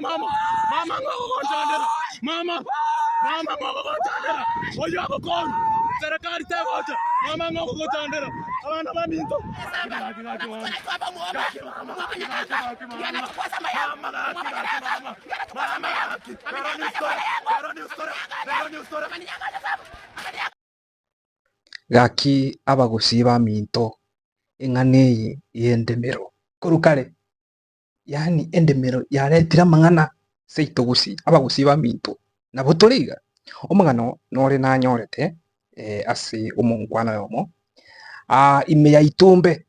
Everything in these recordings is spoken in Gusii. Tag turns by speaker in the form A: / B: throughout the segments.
A: Mama, mama ng'o ogogonchandera? Mama, mama ng'o ogogonchandera? Oyio agokonye, serikali tegocha. Mama ng'o ogogonchandera? Abana baminto. Gaki, gaki, mama. Gaki, mama. Gaki, gaki, mama. Mama, gaki, gaki, mama. Mama, gaki. Rero ni story. Rero ni story. Rero ni story.
B: Gaki abagusii baminto, eng'ana eye y'endemero korwa kare. Yaani endemero yaretire amang'ana seito gusii, abagusii baminto, nabo tore iga. Omogano nore nanyorete ase omonkwana oyomo, ime ya Itumbe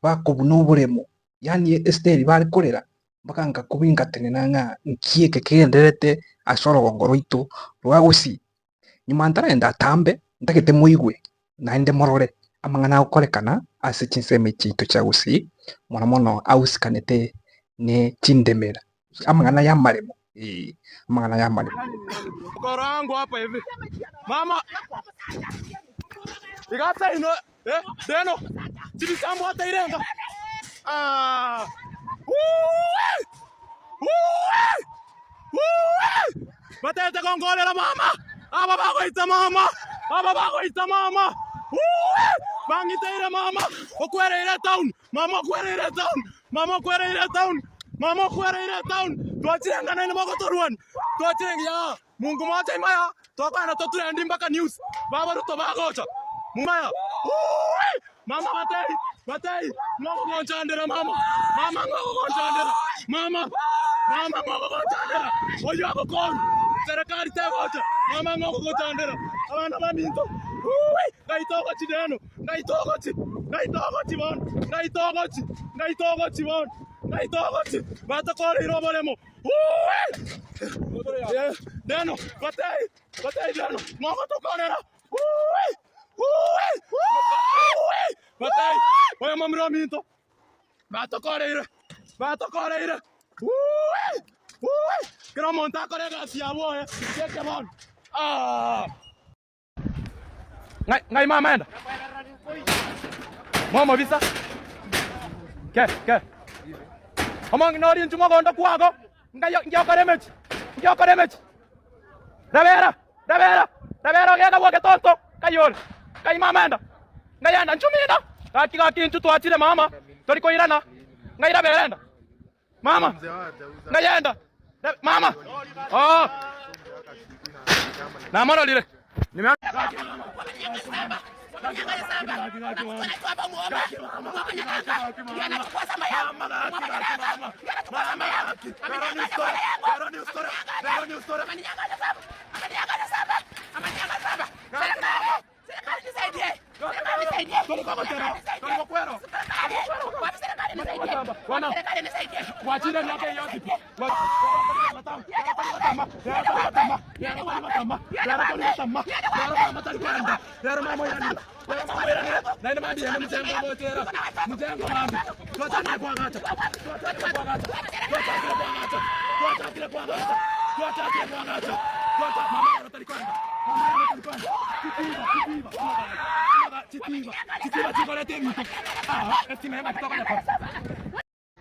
B: bakobuna oboremo, yaani esiteri bare korera mpaka nkakobua nkatenena ng'a nki eke kegendererete ase orogongo rwaito rwa gusii. Nyuma ntaragenda atambe, ntagete moigwe naende morore amang'ana agokorekana ase chinsemo echi chiaito chia Gusii, mono mono ahusikanete ne chindemera, amang'ana y'amaremo eh, amang'ana y'amaremo.
A: Mkoro wangu hapa hivi. Mama. Igata ino eh deno. Chibisambo hata irenga. Ah. Woo! Woo! Batete gonkorera mama, aba bagoita mama, aba bagoita mama, bang'iteire mama, okwereire etown, mama okwereire etown, mama okwereire etown, mama okwereire etown, twachire ng'a naende mogotorwania, twachire yaa, Mungu mocha imaya, tokogenda totrendi mpaka news, baba Ruto bagocha, mumaya, Mama batei, batei, ng'o ogogonchandera mama, mama ng'o ogogonchandera, mama, mama ng'o ogogonchandera, oyio agokonye, serikali tegocha, mama ng'o ogogonchandera, abana baminto, wuuwi, ngai togochi neno, ngai togochi, ngai togochi bono, ngai togochi, ngai togochi bono, ngai togochi, batokoreire oboremo, wuuwi, neno, batei, batei neno, ng'o ogotokorera. Oyo momura ominto batokoreire, batokoreire, kera omonto akore egasi ya bwoye geke bono. Ng'ai mama enda? Momobisa? Ke ke omong'ina oria inchuo mogondo kwago ngai ngiokore emechi ngiokore emechi rabera. Rabera, rabera ogenda bw'egetonto, nkai ore? Nkai mama enda? Nkai enda? Nchu mina! Gaki gaki inchu twachire mama, tori koirana. Nkai rabera enda? Mama, nkai enda? Mama! Oh! Namororire.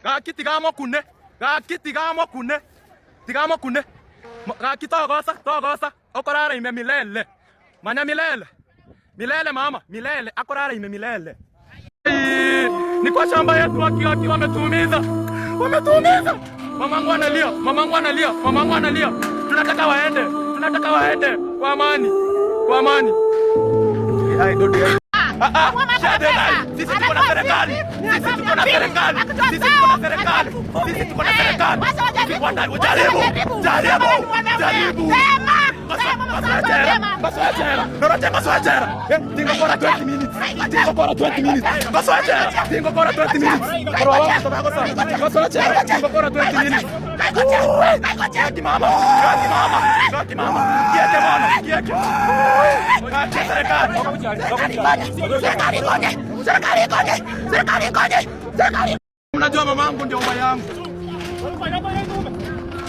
A: Gaki tiga mokune, gaki tiga mokune, tiga mokune, gaki togosa, togosa, okorara ime milele, manya milele, milele mama, milele, akorara ime milele. Ni kwa shamba yetu haki haki wametuumiza, wametuumiza. Mamangu analia, mamangu analia, mamangu analia. Tunataka waende, tunataka waende kwa amani, kwa amani. Ah, ah, sisi tuko na serikali, sisi tuko na serikali, sisi tuko na serikali, sisi tuko na serikali. Jaribu, jaribu, jaribu. Tingokora 20 minutes. Tingokora 20 minutes. Tingokora 20 minutes. Tingokora 20 minutes. Gaki mama, gaki mama, gaki mama. Kieke bono, kieke. Gaki serikali.
C: Serikali ikonye. Serikali ikonye. Serikali ikonye. Serikali.
A: Mnajua mamangu ndio baba yangu.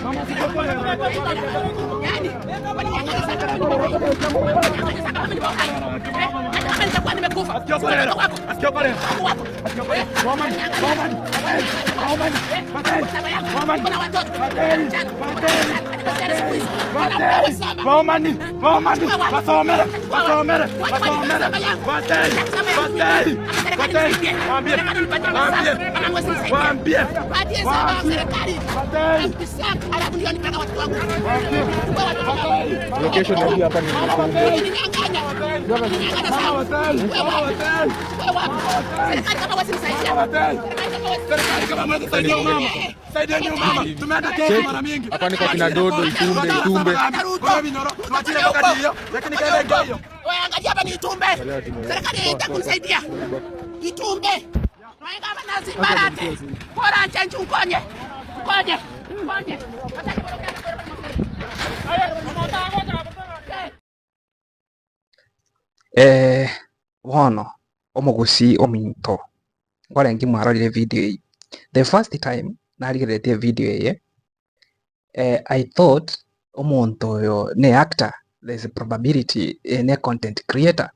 A: Mama
C: Nitakuwa nimekufa.
D: Hapa ni kwa kina Dodo, Itumbe, Itumbe.
C: Angalia hapa ni Itumbe. Serikali itakunisaidia. Itumbe. Barate. Bora chenchu konye. Konye. Konye.
B: Eh, bono omogusii ominto nkorenge mwarorire video eywo. The first time narigereretie video eye, eh, I thought omonto oyo ne actor, there's a probability eh, ne content creator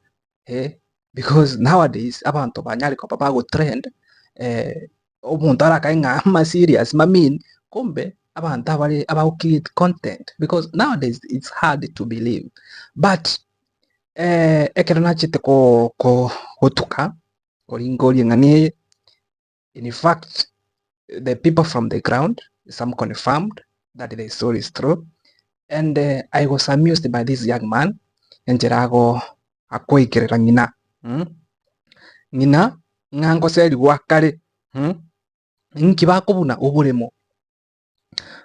B: eh, because nowadays abanto banyare koba bagotrend eh, omonto arakae ng'a ama serious ma mean kumbe abanto abare abago create content because nowadays it's hard to believe but eh, ekero nachete ko ko gotuka koringoria ng'a niye in fact the people from the ground some confirmed that the story is true and uh, I was amused by this young man enchera ago akoikerera ng'ina mm? Ng'ina ng'a ngoserigwa kare mm? Inki bakobuna oboremo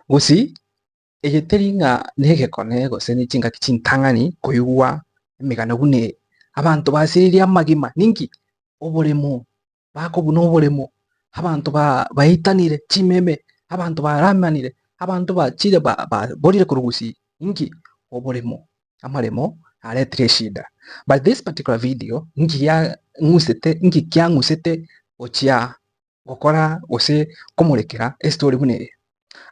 B: gose eye teri ng'a negekone gose ne chingaki chintang'ani koigwa emegano buna eye. Abanto basiririe amagima ninki? Oboremo, bakobuna oboremo, abanto ba baitanire chimeme, abanto baramanire, abanto bachire ba baborire korwa gusii inki? Oboremo, amaremo aretire eshida. But this particular video nki yang'usete nki kiang'usete gochia gokora gose komorekera estory buna eye.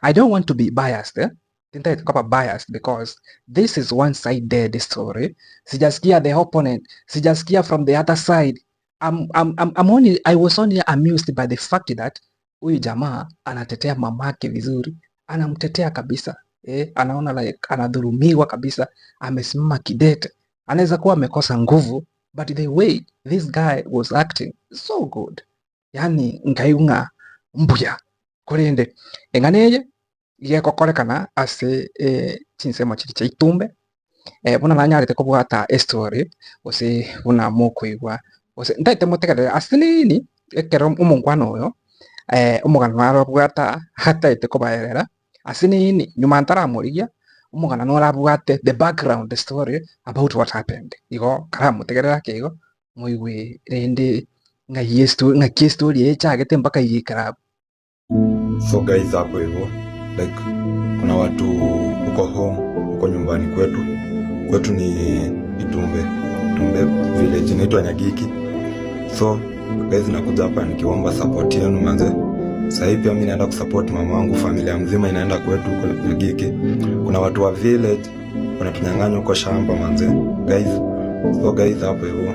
B: I don't want to be biased eh, tintagete koba biased because this is one sided story, sijasikia the opponent, sijasikia from the other side. I'm, I'm, I'm, I'm only, I was only amused by the fact that huyu jamaa anatetea mamake vizuri, anamtetea kabisa eh, anaona like anadhulumiwa kabisa, amesimama kidete. Anaweza kuwa amekosa nguvu, but the way this guy was acting so good, yani nkaigwa ng'a mbuya korende eng'ana eye gegokorekana ase eh, chinsemo chiria chia Itumbe eh, buna nanyarete kobwata estory gose buna mokoigwa gose ntaete motegerere ase nini ekero omongwana oyo eh, omogano narobwata ataete kobaerera ase nini nyuma ntaramorigia omogano norabwate the background story about what happened igo karamotegerera ake igo moigwe rende ng'ai esto ng'aki estory eye echagete mpaka igaikara abwo.
E: So guys hapo hivyo like kuna watu huko home huko nyumbani kwetu kwetu ni Itumbe Itumbe village inaitwa Nyagiki. So guys nakuja hapa nikiomba support yenu manze. Sasa hivi pia mimi naenda kusupport mama wangu, familia mzima inaenda kwetu huko Nyagiki. Kuna watu wa village wanatunyang'anya huko shamba manze guys. So guys hapo hivyo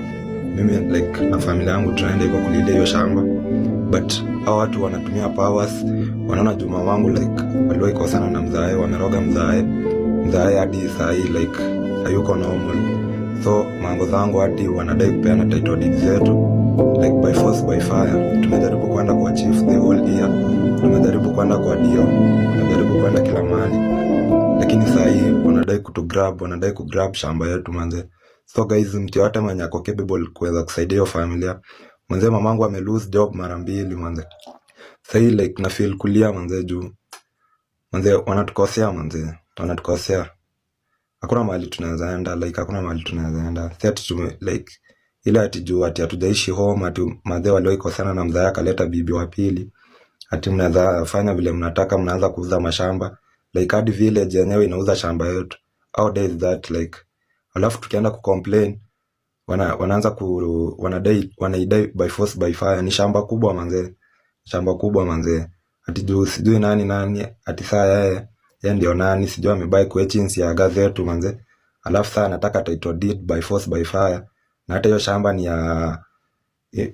E: mimi like na familia yangu tunaenda hivyo kulilia hiyo shamba but hao watu wanatumia powers, wanaona juu mamangu like waliwahi kosana na mzae, wameroga mzae mzae hadi saa hii like hayuko normal. So mango zangu hadi wanadai kupeana title deed zetu like by force by fire. Tumejaribu kwenda kwa chief the whole year, tumejaribu kwenda kwa dio, tumejaribu kwenda kila mahali, lakini saa hii wanadai kutugrab, wanadai kugrab shamba yetu manze. So guys, mtu yote mwenye ako capable kuweza kusaidia hiyo familia manze, mamangu ame lose job mara mbili manze. Sasa hii like na feel kulia manze juu manze wanatukosea manze, wanatukosea. Hakuna mahali tunaweza enda like hakuna mahali tunaweza enda. Si ati tume like ile ati juu ati hatujaishi home ati madhe waliwahi kosana na mzae akaleta bibi wa pili ati mnaweza fanya vile mnataka, mnaanza kuuza mashamba like hadi village yenyewe inauza shamba yetu. How dare is that like, alafu tukienda kucomplain wana, wanaanza ku wanadai wanaidai by force by fire. Ni shamba kubwa manze, shamba kubwa manze, ati juu sijui nani nani, ati saa yeye yeye ndio nani sijui amebuy questions ya gazetu manze, alafu saa anataka title deed by force by fire, na hata hiyo shamba ni ya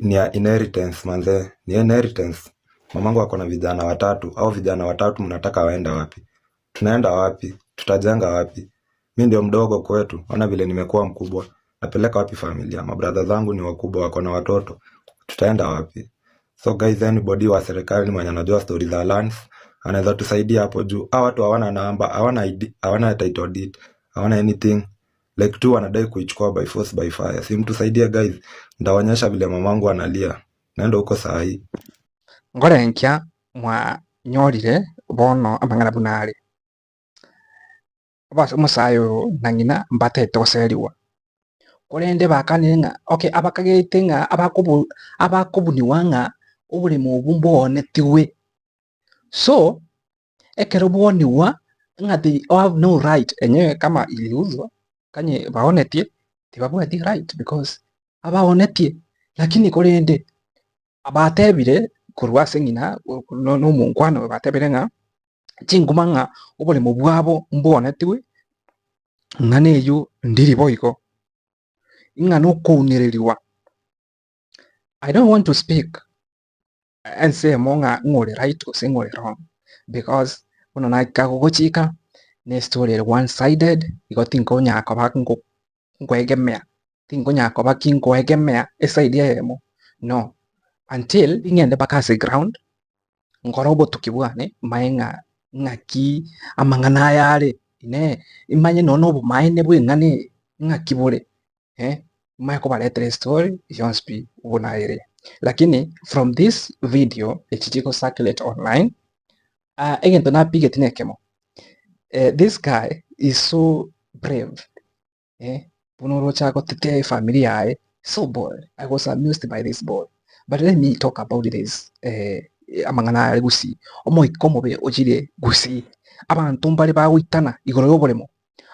E: ni ya inheritance manze, ni inheritance. Mamangu ako na vijana watatu. Hao vijana watatu mnataka waende wapi? Tunaenda wapi? Tutajenga wapi? Mi ndio mdogo kwetu. Ona vile nimekuwa mkubwa. Napeleka wapi familia? Mabradha zangu ni wakubwa wako na watoto. Tutaenda wapi? So guys, anybody wa serikali mwenye anajua story za lands anaweza tusaidia hapo juu. Hawa watu hawana namba, hawana ID, hawana title deed, hawana anything. Like tu wanadai kuichukua by force by fire. Si mtusaidie guys. Nitaonyesha vile mamangu analia. Naenda huko saa hii.
B: Nkorenkia mwanyorire bono amang'ana buna are. Bas omosae oyo na ng'ina mbatete goseriwa. Korende bakanire ng'a okay abakagete ng'a abakobu abakobuniwa ng'a oboremo obwo mboonetigwe. So, ekero bwoniwa ng'a they have no right enyewe kama iliuzwa kanye baonetie tibabwati right because abaonetie lakini korende batebire korwa ase ng'ina na omonkwana oyo batebire ng'a chinguma ng'a oboremo bwabo mboonetigwe ng'a neywo ndiri boigo, ng'a nokounereriwa. I don't want to speak ensemo ng'a ng'ore right gose ng'ore wrong because bono naika gogochika na estory ere one sided igo tinkonyara koba nko nkoegemea tinkonyara koba ki nkoegemea eside eyemo no until ng'ende mpaka ase ground nkore obotuki bwane manye ng'a ng'aki amang'ana aya are inee imanye nonye na obomaene bwa eng'ana eye ng'aki bore eh, manye kobaretera estory yonsi pi buna ere. Lakini from this video echi chigo circulate online ah, egento napigeti nekemo eh, this guy is so brave eh, buna oroche agotetea efamiri yaye so bold. I was amused by this boy. But let me talk about this eh, amang'ana aya are gusii. Omoika omobe ochire gusii. Abanto mbare bagoitana igoro y'oboremo.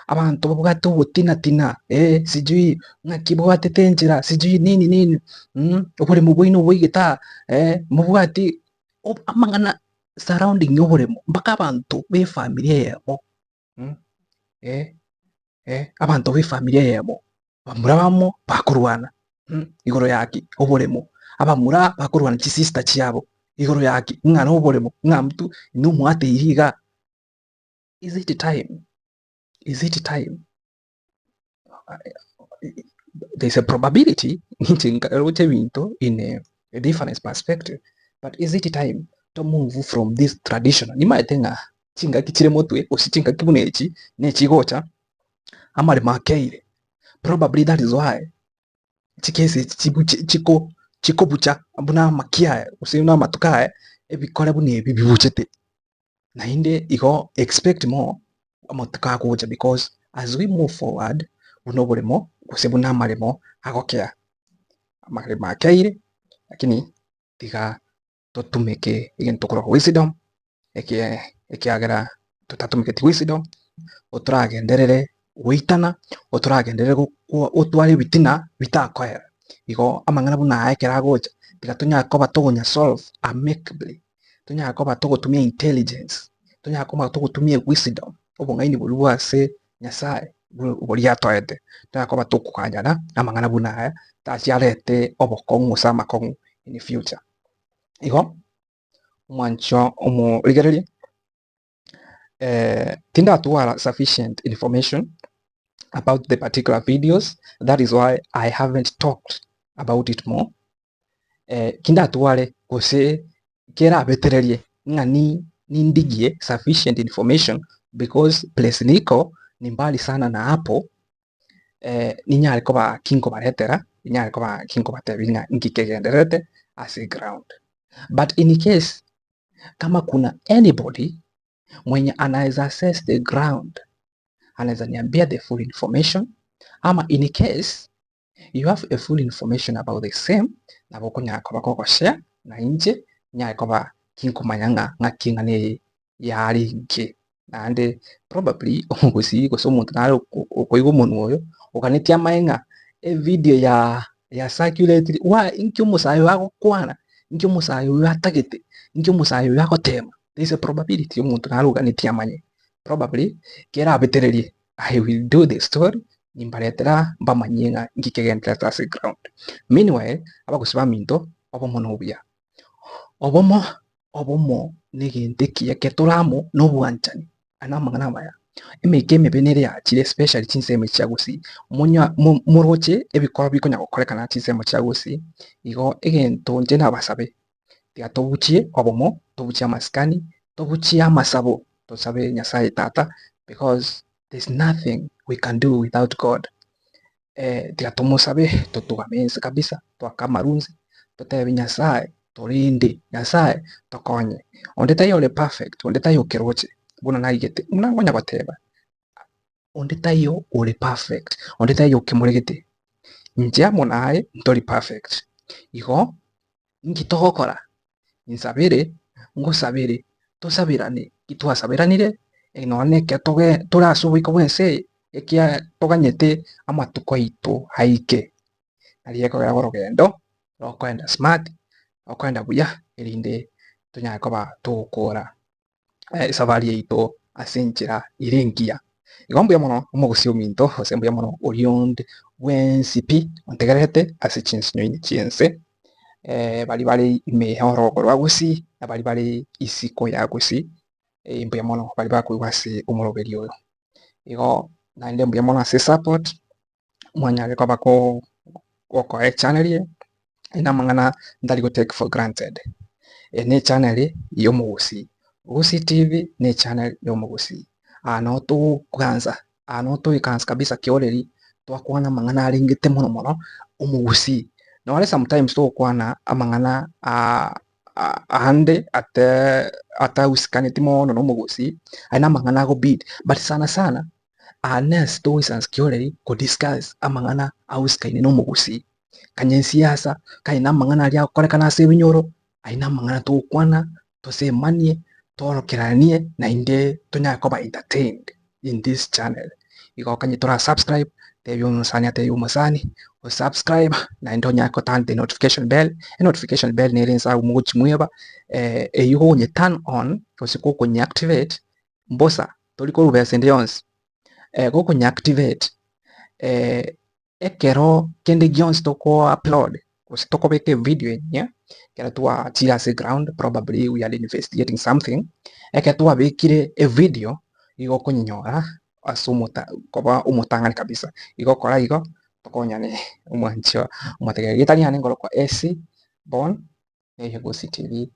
B: Abanto babwate ogotina-tina eh, sijui ng'aki bwatete enchera sijui nini nini mm, oboremo bwaino bwaigete aa eh, mobwati amang'ana surrounding y'oboremo mpaka abanto ba efamiri eyemo mm, eh, eh, abanto ba efamiri eyemo bamura bamo bakorwana mm, igoro yaki oboremo, abamura bakorwana chisister chiabo igoro yaki ng'a noboremo ng'a mtu inwe mwateiri igaa. Is it time? Is it time? There's a probability ninche nkaroche ebinto in a, a different perspective but is it time to move from this traditional nimaete ng'a chingaki chire motwe gose chingaki buna echi nechigocha amaremo akeire probably that is why chikesi echi chibuche chiko chikobucha buna amakia aya gose buna amatuko aya ebikore buna ebi bibuchete. Naende igo expect more amatuko agocha because as we move forward buna oboremo gose buna amaremo agokea, amaremo akeire lakini tiga totumeke egento korwa wisdom eke ekiagera totatumeketi wisdom otoragenderere goitana, otoragenderere gokwa otware ebitina bitakoera. Igo amang'ana buna aya ekero agocha tiga tonyare koba togonya solve amicably, tonyare koba togotumia intelligence, tonyare koba togotumia wisdom, obong'aini boria bwa ase Nyasaye boria atoete, tonyare koba tokoganyana amang'ana buna aya tachiarete obokong'u gose amakong'u in future. Igo, omwancho omorigereria tindatwara sufficient information about the particular videos that is why I haven't talked about it more. Kindatware gose kerabetererie ng'a nindigie sufficient information because place niko ni mbali sana na hapo ninyare koba kinkobaretera ninyare koba kinkobatebia ng'a inki kegendererete ase ground. But in case kama kuna anybody mwenye anaweza assess the ground anaweza niambia the full information ama in case you have a full information about the same nabo okonyara koba kogoshare na inche nyare koba kinkomanya ng'a ng'aki eng'ana eye yarenge naende probably omogusii gose omonto nare okoigwa omonwa oyo oganetie amaye ng'a evideo ya ya circulatiri why inki omosae oyo agokwana inki omosae oyo atagete inki omosae oyo agotema there is a probability omonto nare oganetie amanye probably kerabetererie I will do the story nimbaretera mbamanyie ng'a inki kegendererete ase ground. Meanwhile abagusii baminto obomo nobuya, obomo. Obomo negento ekiya ekero tore amo na obwanchani aya namang'ana amaya. Emeika emebe nere yachire especially chinsemo echi chia gusii, monya moroche ebikoro bikonya gokorekana chinsemo chia gusii, igo egento inche nabasabe, tiga tobuchie obomo, tobuchie amasikani, tobuchie amasabo, tosabe Nyasaye tata because there's nothing we can do without God. Tiga tomosabe totugame inse kabisa, toake amarunse, totebie Nyasaye torende, Nyasaye tokonye. Onde taiyo ore perfect, onde taiyo okeroche buna naigete, buna nkonya goteba, onde taiyo ore perfect, onde taiyo okemoregete. Inche amo naye ntori perfect, igo inki togokora? Insabere, ngosabere, tosaberane, ki twasaberanire, nonya na ekero toge tore ase oboiko bw'ense eye, ekia toganyete amatuko aito aike. Nari ekogera orogendo, rokoenda smart, rokoenda buya, erinde tonyare koba togokora esafari yaito ase enchera ere engiya. Igo mbuya mono omogusii ominto, gose mbuya mono oria onde bwensi pi ontegererete ase chinsinyo chi'ense, baria bare ime y'orogo rwa gusii na baria bare isiko ya gusii, mbuya mono baria bakoigwa ase omoroberi oyo. Igo naende mbuya mono ase esupport, mwanyare koba gokoa echannel eye, eye namang'ana ntari go take for granted. Eye ne echannel ya omogusii, Gusii TV ne echannel ya omogusii. Aa noo togoansa, aa noo togoikaransa kabisa kioreri, twakwana amang'ana arengete mono mono omogusii. Nore sometimes togokwana amang'ana aande ate atahusikaneti mono na omogusii, aye namang'ana ago beat, but sana sana Aa nase togoisansa kioreri ko discuss amang'ana ahusikaine na omogusii, kanya esiasa, kanya na amang'ana aria agokorekana ase ebinyoro, ayio na amang'ana togokwana, tosemanie, toorokeranie naende tonyare koba entertained in this channel. Igo kanya tora subscribe, tebia omosani atebie omosani, o subscribe naende onyare ko turn the notification bell, e notification bell nere inse agwo mogochimweba, eywo gokonye turn on gose gokonye activate mbosa tori korwa besa ende yonsi, gokonya activate ekero kende gionsi toko upload gose tokobeka evideo enyia, ekero twachire ase eground probably we are investigating something, ekero twabekire evideo nigo okonyenyora ase omota koba omotang'ani kabisa. Igo okora igo tokonyane omwanchi omotegereri. Rieta riane nkorokwa AC Born, eye Gusii TV.